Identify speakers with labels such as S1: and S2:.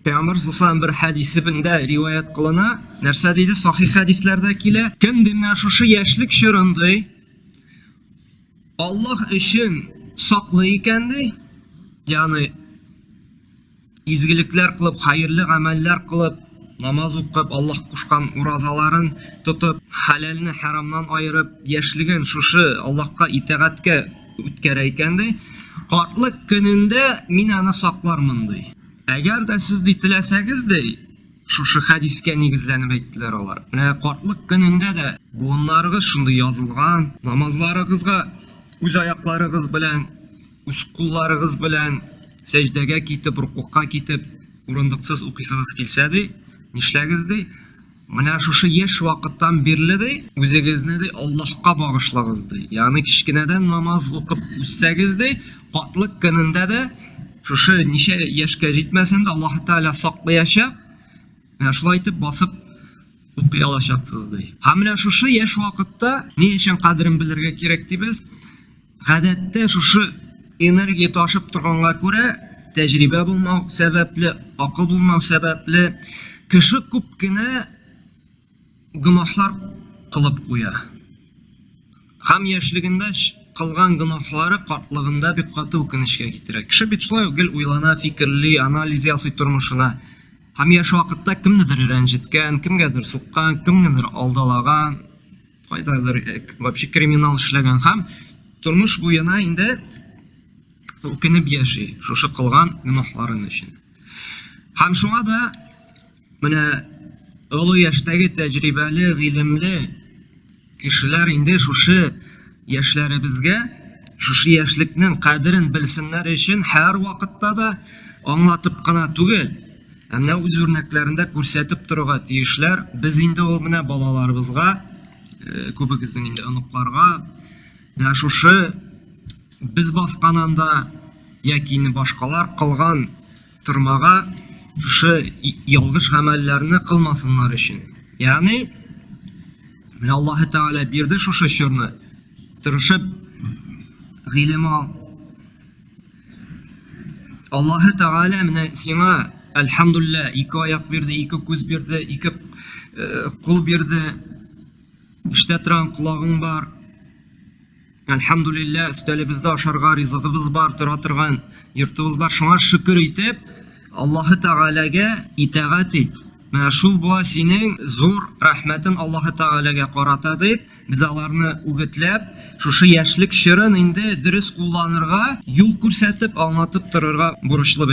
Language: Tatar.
S1: Пәйгамбәр саллаллаху бер хәдисебендә риваять кылына, нәрсә диде? Сахих хәдисләрдә килә. Кем ди менә шушы яшьлек чорын ди, Аллаһ өчен саклый икән ди, ягъни изгелекләр кылып, хәерле гамәлләр кылып, намаз укып, Аллаһ кушкан уразаларын тотып, хәләлне хәрамнан аерып, яшьлеген шушы Аллаһка итагатькә үткәрә икән ди, картлык көнендә мин аны саклармын ди. Әгәр дә сез ди теләсәгез ди, шушы хәдискә нигезләнеп әйттеләр алар. Менә картлык көнендә дә буыннарыгыз шундый язылган, намазларыгызга үз аякларыгыз белән, үз кулларыгыз белән сәҗдәгә китеп, рукугка китеп, урындыксыз укыйсыгыз килсә ди, нишләгез ди? Менә шушы яшь вакыттан бирле ди, үзегезне ди Аллаһка багышлагыз ди. Ягъни кечкенәдән намаз укып үссәгез ди, картлык көнендә дә шушы ничә яшькә җитмәсен дә Аллаһ Тәгалә саклаячак. Менә шулай итеп басып укый алачаксыз ди. Һәм менә шушы яшь вакытта ни өчен кадерен белергә кирәк дибез? Гадәттә шушы энергия ташып торганга күрә, тәҗрибә булмау сәбәпле, акыл булмау сәбәпле, кеше күп кенә гөнаһлар кылып куя. Һәм яшьлегендә кылган гөнаһлары картлыгында бик каты үкенечкә китерә. Кеше бит шулай ук гел уйлана, фикерли, анализ ясый тормышына. Һәм яшь вакытта кемнедер рәнҗеткән, кемгәдер суккан, кемнедер алдалаган, кайдадыр э, вообще криминал эшләгән һәм тормыш буена инде үкенеп яши шушы кылган гөнаһларын өчен. Һәм шуңа да менә олы яшьтәге тәҗрибәле, гыйлемле кешеләр инде шушы яшьләребезгә шушы яшьлекнең кадерен белсеннәр өчен һәр вакытта да аңлатып кына түгел, Ә менә үз үрнәкләрендә күрсәтеп торырга тиешләр. Без инде ул менә балаларыбызга, э, күбегезнең инде оныкларга, менә шушы без баскан анда яки инде башкалар кылган тырмага шушы ялгыш гамәлләрне кылмасыннар өчен. Ягъни менә Аллаһы Тәгалә бирде шушы чорны. Тырышып гыйлем ал, Аллаһы Тәгалә менә сиңа, әлхәмдулилла, ике аяк бирде, ике күз бирде, ике э, кул бирде. Ишетә торган колагың бар. Әлхәмдулилла, өстәлебездә ашарга ризыгыбыз бар, тора торган йортыбыз бар. Шуңа шөкер итеп, Аллаһы Тәгаләгә итагать ит. Менә шул була синең зур рәхмәтен Аллаһы Тәгаләгә карата дип, Без аларны үгетләп, шушы яшьлек чорын инде дөрес кулланырга, юл күрсәтеп, аңлатып торырга бурычлы.